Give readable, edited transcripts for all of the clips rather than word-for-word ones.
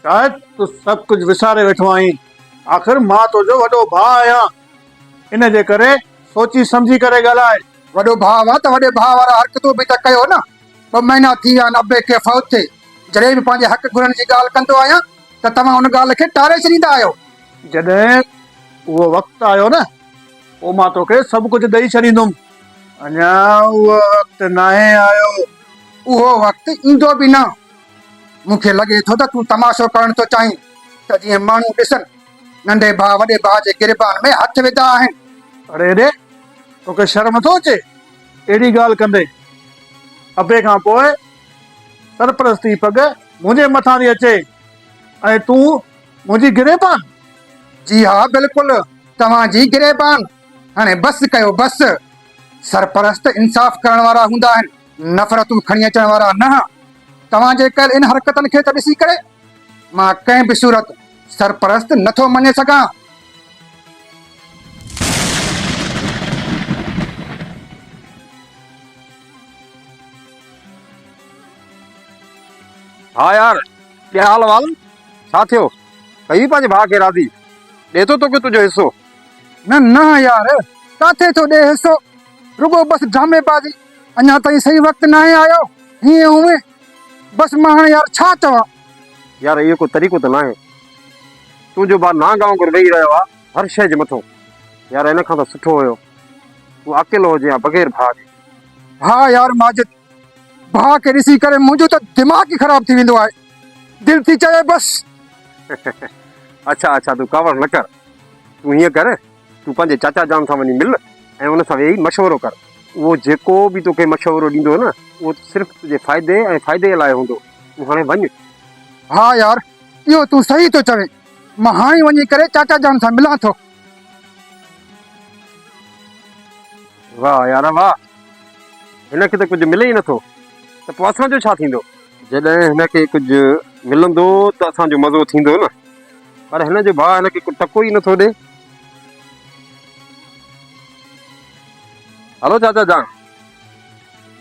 شايد تون سڀ ڪجهه وساري ويٺو آهين. آخر مان تنهنجو وڏو ڀاء آهيان. ان جي ڪري سوچي سمجهي ڪري ڳالهاء. وڏو ڀاء هئان ته وڏي ڀاء وارا حرڪتون به ته ڪيو نه. ٻه مهينا ٿي ويا آهن ابي کي فوت ٿئي. جڏهن به پنهنجي حق گهرڻ جي ڳالهه ڪندو آهيان ته توهان ان ڳالهه کي ٽاري ڇڏيندا آهيو. جڏهن اهو وقت آيو نه پوء مان توکي سڀ ڪجهه ڏئي ڇڏيندم. اڃا اهو وقت ناهي آيو. اهو وقت ايندو به نه. مون کي لڳي ٿو ته تون تماشو ڪرڻ ٿو چاهين ته جيئن ماڻهو ڏسن ننڍي ڀاء وڏي ڀاء جي گريبان ۾ هٿ وڌا آهن. اڙي ڙي توکي شرم نٿو اچي اهڙي ڳالهه ڪندي. ابي کان پوء سرپرستي پڳ منهنجي مٿان ٿي اچي ۽ تون منهنجي گريبان؟ جي ها بلڪل توهان جي گريبان. هاڻي بس ڪيو بس. سرپرست انصاف ڪرڻ وارا هوندا آهن نفرتون کڻي اچڻ وارا نه. توهان جي ڪيل ان حرڪتن کي ته ڏسي ڪري مان ڪنهن به صورت سرپرست نه ٿو مڃي سگهان. ها يار ٻيا حال احوال ڇا ٿيو ڪيئي پنهنجي ڀاء کي راضي ڏي ٿو توکي تنهنجو حصو. نه نه يار ڪاٿي ٿو ڏي حصو رڳو بس ڊرامي بازي اڃا تائين صحيح وقت ناهي آيو هيئن هونئن بس مان هاڻي يار ڇا چوان. يار اهو ڪو طريقو ته ناهي تنهنجو ڀاء نانگ وانگر ويهي رهيو آ هر شيء جي مٿو يار ان کان ته سٺو هيو تون اڪيلو هجين ها بغير ڀاء جي. ها يار ماجد ڀاء کي ڏسي ڪري منهنجو ته دماغ ئي خراب ٿي ويندو آهي دل ٿي چوي بس. اڇا اڇا تون ڪاوڙ نه ڪر تون هيئن ڪر تون پنهنجي چاچا جان سان وڃي مل ۽ ان سان ويهي مشورو ڪر. اهو جيڪو به توکي مشورو ڏيندو نه اهو صرف تنهنجي فائدي ۽ فائدي لاء هوندو. تون هاڻي وڃ. ها يار اهو تون صحيح ٿو چوين. مان هاڻي وڃي ڪري چاچا جان سان ملان ٿو. واهه يار واهه هن کي ته ڪجهه ملي ئي نٿو ته پوء اسان جو ڇا ٿيندو؟ جڏهن هن کي ڪجهه ملندو ته اسان جو مزو ٿيندو نه. پر هن جو ڀاء هن کي ڪو ٽڪو ئي نٿو ڏي. هلو چاچا جان،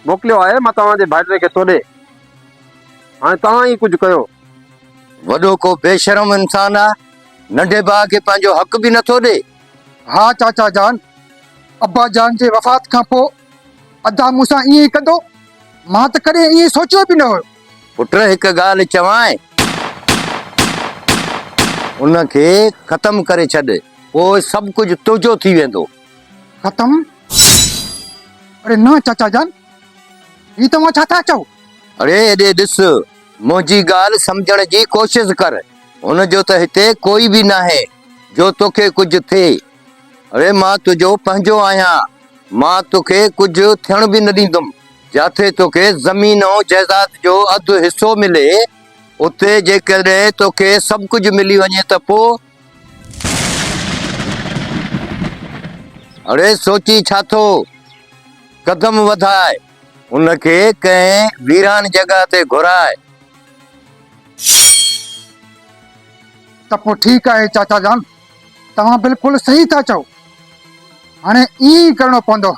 موڪليو آهي مان توهان جي ڀائٽي کي توڏي. هاڻي توهان ئي ڪجهه ڪيو. وڏو ڪو بي شرم انسان آ، ننڍي ڀاء کي پنهنجو حق به نٿو ڏي. ها چاچا جان، ابا جان جي وفات کان پوء ادا مون سان ائين ئي ڪندو، مان ته ڪڏهن ائين سوچيو به نه هيو. پٽ هڪ ڳالهه چوانء، ان کي ختم ڪري ڇڏ، پوء سڀ ڪجهه تنهنجو ٿي ويندو. ختم؟ اڙي نه چاچا جان، هي توهان ڇا ٿا چئو؟ اڙي هيڏي ڏس، منهنجي ڳالهه سمجهڻ جي ڪوشش ڪر، هن جو ته هتي ڪوئي به ناهي جو توکي ڪجهه ٿئي. اڙي مان تنهنجو پنهنجو آهيان، مان توکي ڪجهه ٿيڻ به نه ڏيندم. جاٿي توکي زمين ۽ جائداد جو اڌ حصو ملي، اتي جيڪڏهن توکي سڀ ڪجهه ملي وڃي ته پوء؟ اڙي سوچين ڇا ٿو؟ قدم وڌاء، ان کي ڪنهن ويران جڳهه تي گهراء. ته پوء ٺيڪ آهي چاچا جان، توهان بلڪل صحيح ٿا چئو. هاڻي ائين ئي ڪرڻو پوندو.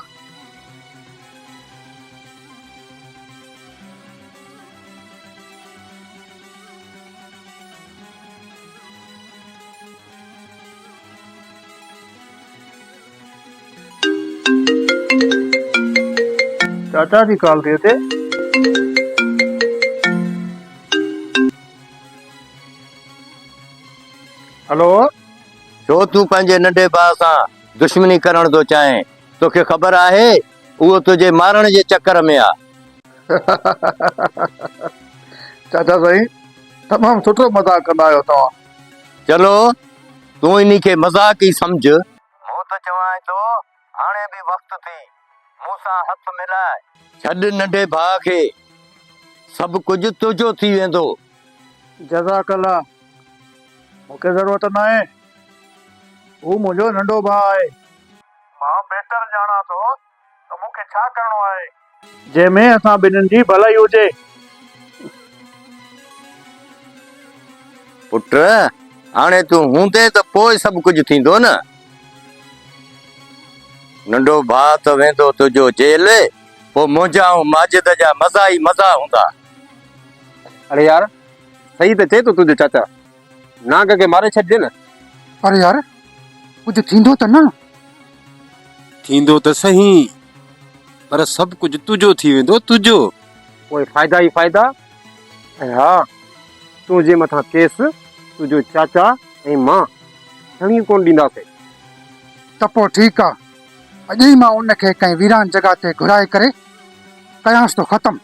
چاچا جي ڪال ٿي اچي. هلو. ڇو تون پنهنجي ننڍي ڀاء سان دشمني ڪرڻ ٿو چاهين؟ توکي خبر آهي اهو تنهنجي مارڻ جي چڪر ۾ آ. چاچا سائين تمام سٺو مذاق ڪندا آهيو توهان. چلو تون انهي کي مذاق ئي سمجهه. مون ته چوانء ٿو هاڻي به وقت ٿي مون سان هٿ ملاء. ڇڏ ننڍي ڀاء کي سڀ ڪجهه تنهنجو ٿي ويندو. جزاڪ الله مون کي ضرورت ناهي هو منهنجو ننڍو ڀاء آهي. مان بهتر ڄاڻان ٿو ته مون کي ڇا ڪرڻو آهي. جنهن ۾ اسان ٻنهين جي ڀلائي هجي. پٽ، هاڻي تون هوندين ته پوء سڀ ڪجهه ٿيندو نه. ننڍو ڀاء ته ويندو تنهنجو جيل، پوء منهنجا ۽ ماجد جا مزا ئي مزا هوندا. اڙي يار! صحيح ته چئي ٿو تنهنجو چاچا. نانگ کي ماري ڇڏجي نه. پر يار ڪجهه ٿيندو ته نه؟ ٿيندو ته سهي پر سڀ ڪجهه تنهنجو ٿي ويندو تنهنجو. پوء فائدا ئي فائدا ۽ ها تنهنجي مٿان ڪيس تنهنجو چاچا ۽ مان کڻي ڪونه ڏينداسين. ته پوء ٺيڪ آ اڄ ئي مان ان کي ڪنهن ويران جڳهه تي گهرائي ڪري ڪيانس ٿو ختم.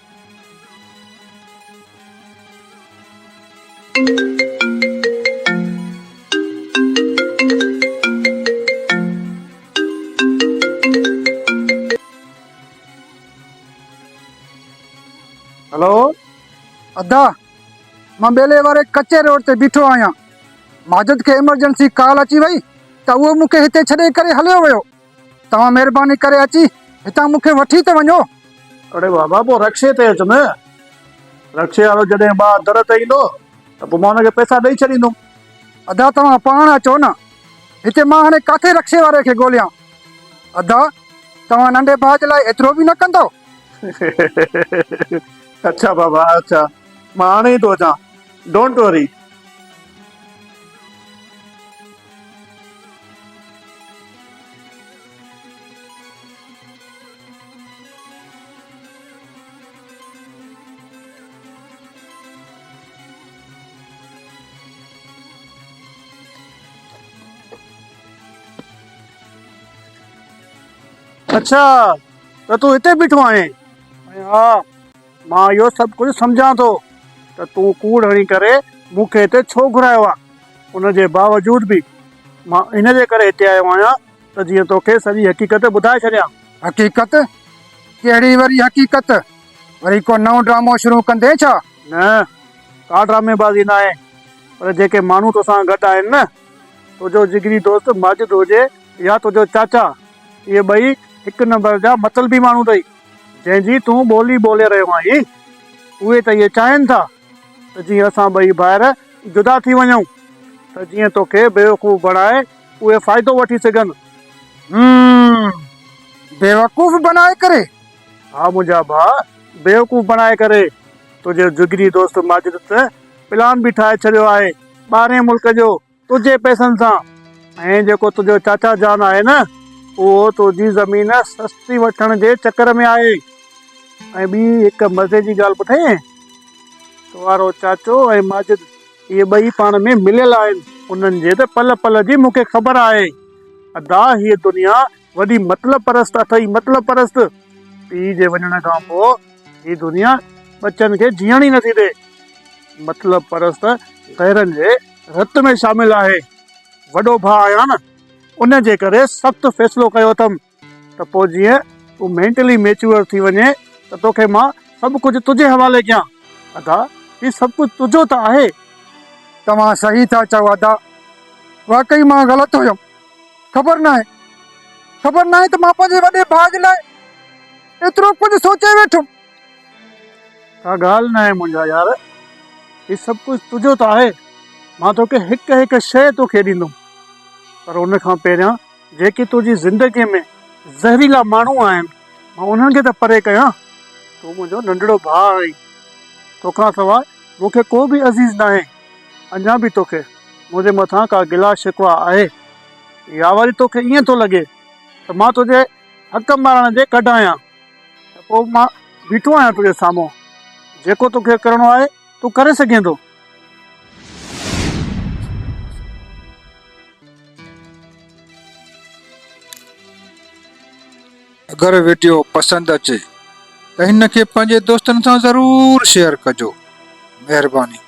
هلو ادا مان ٻيلي واري ڪچي روڊ تي بيٺو آهيان ماجد کي ايمرجنسي ڪال اچي وئي ته اهو مون کي هتي ڇڏي ڪري هليو ويو توهان مهرباني ڪري اچي هتان مون کي وٺي ته وڃو. اڙي بابا پوء رڪشي تي اچ نه. رڪشي وارو جڏهن ٻاهر در تي ايندو ته پوء مان هن کي پئسا ڏئي ڇڏيندم. ادا توهان پاڻ اچو نه. هتي مان هاڻي ڪاٿي رڪشي واري کي ڳوليان. ادا توهان ننڍي ڀاء جي لاء ايترو به نه ڪندؤ؟ اڇا بابا اڇا مان هاڻي ئي ٿو اچان. Don't وري. اڇا ته تون هتي بيٺو آهين؟ ۽ ها مان اهو سڀ ڪجهه سمجهان ٿو ته تون ڪوڙ هڻي ڪري مون کي هتي ڇو گهرايو آهي. ان جي باوجود به مان ان جي ڪري هتي آيو آهيان ته جيئن توکي سڄي حقيقت ٻڌائي ڇڏيان. حقيقت؟ ڪهڙي وري حقيقت؟ وري ڪو نئون ڊرامو شروع ڪندين ڇا؟ نه، ڪا ڊرامي بازي ناهي، پر جيڪي ماڻهو توسان گڏ آهن نه، تنهنجو جگري دوست ماجد هجي يا تنهنجو چاچا، اهي ٻئي هڪ نمبر جا مطلبي ماڻهو اٿئي. جنهن جي تون ٻولي ٻولي رهيو آهين، اهي ته اهي چاهين ٿا ته جيئن اسان ٻئي ڀائر جدا ٿي وڃون ته جيئن توکي بيوقوف بڻائي اهي فائدو وٺي سگهن. هم، بيوقوف بڻائي ڪري؟ ها منهنجا ڀاء، بيوقوف بڻائي ڪري. تنهنجي جگري دوست ماجد ته پلان به ٺاهي ڇڏيو آهي ٻاهرئين ملڪ جو. تنهنجي پئسن سان ۽ جيڪو تنهنجو چاچا جان آهي نه اهو تنهنجي زمين سستي وٺڻ جي چڪر ۾ آهي ۽ ٻي هڪ مزي جي ڳالهه ٻڌايئين تو وارو چاچو ۽ ماجد اهي ٻئي پاڻ ۾ مليل آهن انهن جي ته پل پل جي مون کي خبر آهي ادا هيء دنيا وڏي مطلب پرست اٿئي مطلب پرست پيء جي وڃڻ کان پوء هي دنيا ٻچن کي جيئڻ ئي نٿي ڏي مطلب پرست غيرن جي رت ۾ شامل آهي. وڏو ڀاء آهيان نه، ان جي ڪري سخت فيصلو ڪيو اٿم ته پوء جيئن تون مينٽلي ميچوئر ٿي وڃين ته توکي مان سڀ ڪجهه تنهنجي حوالي ڪيان. ادا، هي سڀ ڪجهه تنهنجو ته آهي. توهان صحيح ٿا چئو ادا، واقعي مان غلط هيم. خبر ناهي، خبر ناهي ته مان پنهنجي وڏي ڀاء جي لاء ايترو ڪجهه سوچي ويٺم. ڪا ڳالهه ناهي منهنجا يار، هي سڀ ڪجهه تنهنجو ته آهي، مان توکي هڪ هڪ شيء توکي ڏيندم، پر ان کان پهريان جيڪي تنهنجي زندگيء ۾ زهريلا ماڻهو آهن، مان انهن کي ته پري ڪيان. تون منهنجو ننڍڙو ڀاء آهين، توکان سواء مون کي ڪو به عزيز ناهي. اڃا به توکي منهنجي مٿان ڪا گلا شڪوه آهي يا وري توکي ائين ٿو لڳي ته مان تنهنجي حق مارڻ جي ڪڍ آهيان؟ ته پوء مان بيٺو آهيان تنهنجي سامهون، جيڪو توکي ڪرڻو آهي تون ڪري سگهين ٿو. اگر وڊيو پسند اچي ته هن کي پنهنجي دوستن سان ضرور شيئر ڪجو مهرباني.